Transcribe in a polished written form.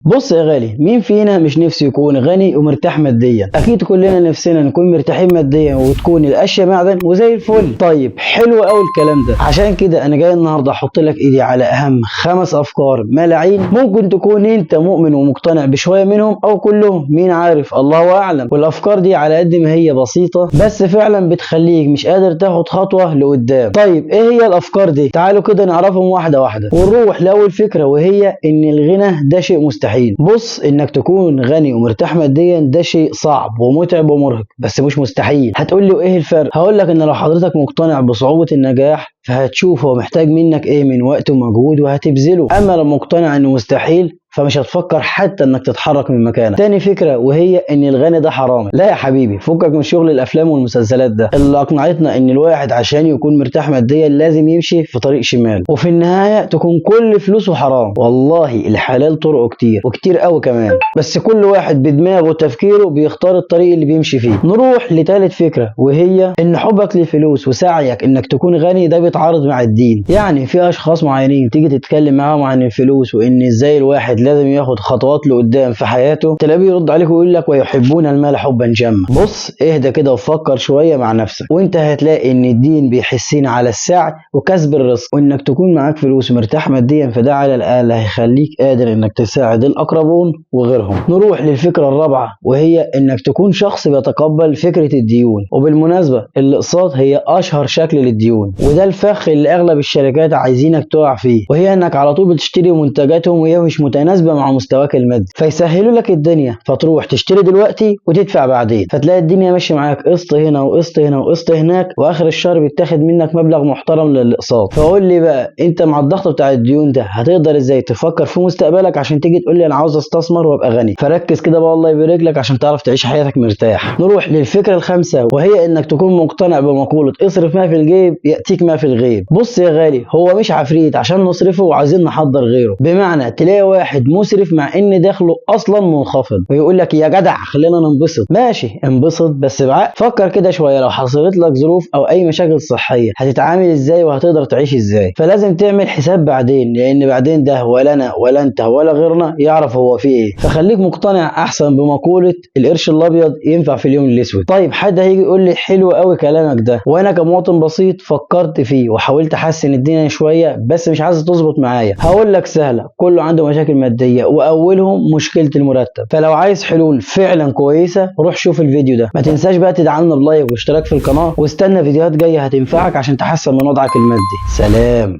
بص يا غالي، مين فينا مش نفسه يكون غني ومرتاح ماديا؟ اكيد كلنا نفسنا نكون مرتاحين ماديا وتكون الاشياء معدن وزي الفل. طيب حلو قوي الكلام ده، عشان كده انا جاي النهارده احط لك ايدي على اهم 5 افكار ملاعين ممكن تكون انت مؤمن ومقتنع بشوية منهم او كلهم، مين عارف، الله اعلم. والافكار دي على قد ما هي بسيطة بس فعلا بتخليك مش قادر تاخد خطوة لقدام. طيب ايه هي الافكار دي؟ تعالوا كده نعرفهم واحدة واحدة ونروح لاول فكرة، وهي ان الغنى ده شيء مستحيل. بص، انك تكون غني ومرتاح ماديا ده شيء صعب ومتعب ومرهق، بس مش مستحيل. هتقول لي وايه الفرق؟ هقول لك ان لو حضرتك مقتنع بصعوبة النجاح فهتشوف هو محتاج منك ايه من وقت ومجهود وهتبذله، اما لو مقتنع انه مستحيل فمش هتفكر حتى انك تتحرك من مكانك. تاني فكرة وهي ان الغني ده حرامي. لا يا حبيبي، فكك من شغل الافلام والمسلسلات ده اللي اقنعتنا ان الواحد عشان يكون مرتاح ماديا لازم يمشي في طريق شمال وفي النهاية تكون كل فلوسه حرام. والله الحلال طرقه كتير وكتير قوي كمان، بس كل واحد بدماغه وتفكيره بيختار الطريق اللي بيمشي فيه. نروح لتالت فكرة وهي ان حبك للفلوس وسعيك انك تكون غني ده بيتعارض مع الدين. يعني في اشخاص معينين تيجي تتكلم معاهم عن الفلوس وان ازاي الواحد لازم ياخد خطوات لقدام في حياته، تلاقيه يرد عليك ويقول لك ويحبون المال حبا جما. بص اهدى كده وفكر شوية مع نفسك وانت هتلاقي ان الدين بيحسين على السعي وكسب الرزق، وانك تكون معاك فلوس ومرتاح ماديا فده على الاقل هيخليك قادر انك تساعد الاقربون وغيرهم. نروح للفكرة الرابعة وهي انك تكون شخص بيتقبل فكرة الديون. وبالمناسبة الاقساط هي اشهر شكل للديون، وده الفخ اللي اغلب الشركات عايزينك تقع فيه، وهي انك على طول بتشتري منتجاتهم وهي مش متناسبة مع مستواك المادي، فيسهلوا لك الدنيا فتروح تشتري دلوقتي وتدفع بعدين، فتلاقي الدنيا ماشية معاك قسط هنا وقسط هنا وقسط هناك، واخر الشهر بيتاخد منك مبلغ محترم للاقساط. فقول لي بقى انت مع الضغط بتاع الديون ده هتقدر ازاي تفكر في مستقبلك عشان تيجي تقول لي انا عاوز استثمر وابقى غني؟ فركز كده بقى الله يبارك لك عشان تعرف تعيش حياتك مرتاح. نروح للفكرة الخامسة وهي انك تكون مقتنع بمقولة اصرف ما في الجيب ياتيك ما في الغيب. بص يا غالي، هو مش عفريت عشان نصرفه وعايزين نحضر غيره، بمعنى تلاقي واحد مسرف مع ان دخله اصلا منخفض ويقول لك يا جدع خلينا ننبسط. ماشي انبسط بس بعقل، فكر كده شوية لو حصلت لك ظروف او اي مشاكل صحية هتتعامل ازاي وهتقدر تعيش ازاي؟ فلازم تعمل حساب بعدين، لان بعدين ده ولا انا ولا انت ولا غيرنا يعرف هو فيه ايه. فخليك مقتنع احسن بمقولة القرش الابيض ينفع في اليوم الاسود. طيب حد هيجي يقول لي حلو قوي كلامك ده، وانا كمواطن بسيط فكرت فيه وحاولت احسن الدنيا شوية بس مش عايز تظبط معايا. هقول لك سهلة، كله عنده مشاكل مادية واولهم مشكلة المرتب، فلو عايز حلول فعلا كويسة روح شوف الفيديو ده. ما تنساش بقى تدعمنا ب like واشتراك في القناة، واستنى فيديوهات جاية هتنفعك عشان تحسن من وضعك المادي. سلام.